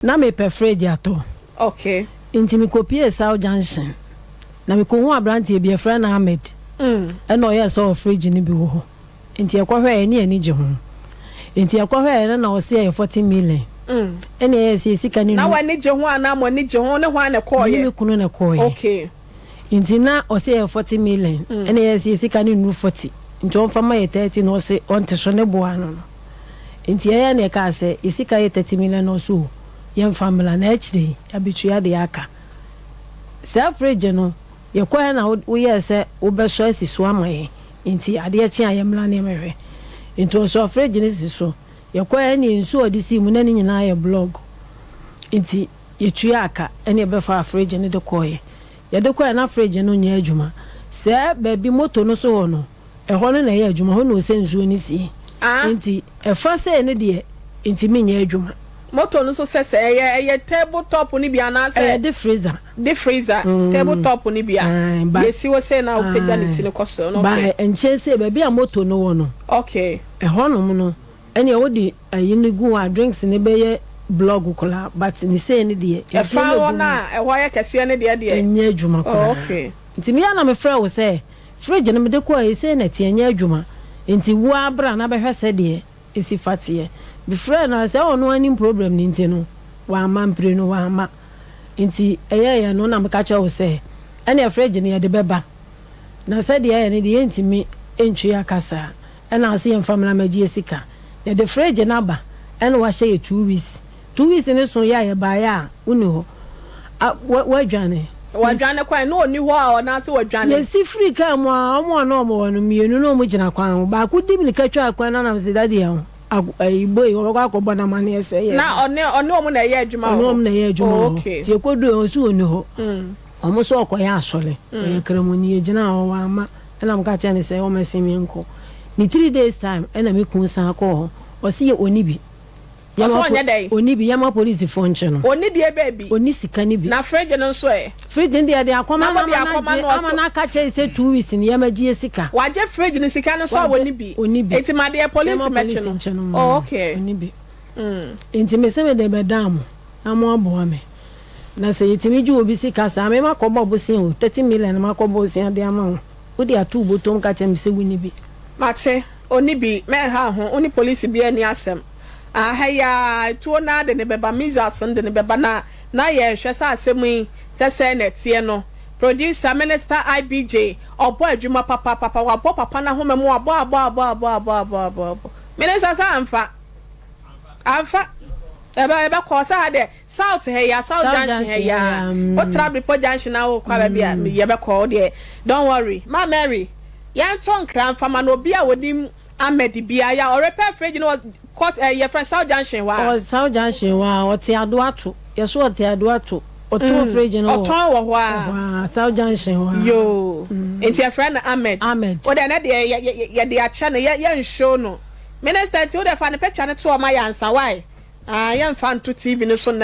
Na mepɛ fridge atɔ. Nti mekɔpuee South Junction na mekɔhuu aberanteɛ bi yɛfrɛ no Ahmed ɛna ɔyɛɛ sɛ ɔwɔ fridge no bi wɔ hɔ. Nti yɛkɔhwɛeɛ ne yɛn ani gye ho. Nti yɛkɔhwɛeɛ no na ɔse ɛyɛ 40 million. Ɛna yɛyɛɛ sɛ yɛ sika no Na nnu. w'ani gye ho anaa mo ani gye ho? Ne hwan na Me ne ɛkɔeɛ? me kunu na ɛkɔeɛ. Nti na ɔse ɛyɛ 40 million. Ɛna yɛyɛɛ sɛ yɛ sika no nnu 40 nti ɔmfa mma yɛ 30 na ɔse ɔnte so ne boa ano no. Nti yɛyɛɛ na yɛkaa sɛ yɛ sika yɛ 30 million na ɔse o yɛmfa mmra na akyire yi yɛabɛtua deɛ aka. Saa fridge no yɛkɔeɛ na woyɛɛ sɛ wobɛsɔ asi so ama yɛn nti adeɛ kye a yɛmmra na yɛmmɛhwɛ. Nti ɔsɔɔ fridge no si so. Yɛkɔeɛ ɛne nsuo a ɔde sii mu na ne nyinaa yɛ blog nti yɛtuaa ka ɛne yɛbɛfaa fridge no de kɔeɛ. Yɛde kɔeɛ na fridge no nyɛ adwuma. Sɛ baabi moto no so hɔ no Ɛhɔ no na ɛyɛ adwuma, ɛhɔ na ɔsɛ nsuo no sie. Nti ɛfa sei no deɛ ntumi nyɛ adwuma. Motor no nso sɛ sɛ ɛyɛ ɛyɛ table top no bi anaasɛ. Ɛyɛ de freezer. De freezer, table top no bi a. Ba. Deɛ esi hɔ sei na wopagya ne ti no kɔ soro no okay. Ba nkyɛn sei baabi a motor no wɔ no. Okay. Ɛhɔ nom no ɛneɛ wode ayi no gu hɔ a drinks no bɛyɛ blog koraa but ne sei no deɛ nsuo Ɛfa no hɔ gu no mu. a ɛhɔ ayɛ kɛseɛ no deɛ deɛ. Ɛnyɛ adwuma Oh koraa. okay. Nti me ara na mefrɛɛ wo sɛ Fridge no mede kɔɔ sei na ɛteɛ ɛnyɛ adwuma nti wo ara bra na bɛhwɛ sɛdeɛ ɛsi fa teɛ. Mefrɛɛ no a sɛ ɔno ara nim problem no nti no wamma mprenu wamma nti ɛyɛeɛ no na meka kyerɛɛ wo sɛ ɛneɛ fridge no yɛde bɛba na sɛdeɛ ɛyɛ no deɛ yɛntumi ntwe aka saa ɛna ɔse yɛmfa mmra mmɛgye yɛ sika. Yɛde fridge no aba ɛna wahyɛ yɛ 2 weeks. 2 weeks no so yɛ a yɛbaeɛ a wonni hɔ a woadwane. Wadwane kwan na ɔnni hɔ a ɔnaase wadwane. Yɛsi firii kaa mu a, wɔn a na wɔwɔ hɔ no, mmienu na wɔgyina kwan ho. Baako di mirika twaa kwan no na mese, Daddy ɛho, ako, ayi, boy, wɔbɛkɔ akɔbɔ no amaneɛ sɛ yɛreba. Na ɔne, ɔne wɔn na ɛyɛ adwuma wɔ Ɔne hɔ? wɔn na ɛyɛ adwuma Oh, wɔ hɔ. okay. Nti yɛkɔduruiɛ, ɔse ɔnni hɔ. Wɔn nso ɔkɔyɛ asɔre, ɔyɛ Kramoni. Yɛgyinaa hɔ, wamma. Ɛna meka kyerɛɛ no sɛ ɔmmɛsen me nkɔ. Ne 3 days time ɛna me kunu san kɔɔ hɔ. Ɔse yɛ ɔnni bi. Ɔsɛ Yɛma ɔnyɛ dɛn? Ɔnni bi, yɛma polisifoɔ nkye no. Ɔnni deɛ bɛɛ bi. Ɔnni sika no bi. Na fridge no nso ɛ? Fridge no deɛ yɛde akɔma Na no mode ama no akɔma agye no ama ɔse. no aka kyerɛ yɛ sɛ 2 weeks no yɛmɛgye yɛ sika. Wagye fridge no sika no nso a Wagye, ɔnni bi. ɔnni bi. Enti ma deɛ polisi Yɛma mmɛkye polisi no. nkye no, Oh okay. ɔnni bi. Enti mese mede bɛdan mo na moaboa me. Na sɛ yɛtumi gye obi sika saa, me makɔbɔ bosea o, 30 million na makɔbɔ bosea de ama wo. Wode ato wo bɔtɔm ka kyerɛ me sɛ wonni bi. Mate, ɔnni bi, mɛnha ho, wo ne polisi biara nni asɛm. Aha yi ara, tuo no ara de no bɛba, missiles no de no bɛba, na na yɛrehwɛ sɛ asɛm yi, sɛ sɛn na ɛteɛ no. Producer, Minister IBJ, ɔbɔ adwuma papaapapa, wabɔ papa no ahoma mu, wabɔ, abɔ, abɔ, abɔ, abɔ, abɔ, abɔ, abɔ. Minister sɛ amfa, amfa, ɛbɛ, ɛbɛkɔ, sɛ ha deɛ, South ha yi a, South Junction ha yi a, wotra Abrepɔ Junction na wokɔ a baabi a yɛbɛkɔ wo deɛ, don't worry. Ma Mary, yɛntɔ nkra mfa ma no, obi a onim Ahmed biara yɛ a ɔrepɛ fridge no wɔ court ɛɛ yɛfrɛ South Junction hɔ a. Ɔwɔ South Junction hɔ a, ɔte Adoato, yɛso ɔte Adoato, ɔtɔn fridge no wɔ. Ɔtɔn wɔ hɔ a. Ɛhɔ a, South Junction hɔ a. Yoo, nti yɛfrɛ no Ahmed. Ahmed. Wo deɛ ɛnɛ deɛ yɛ yɛ yɛde akyɛ no, yɛ yɛnhyew no. Minister nti wo deɛ fa ne picture no to hɔ ma yɛn ansa, why? Ah, yɛmfa nto TV no so nnɛ.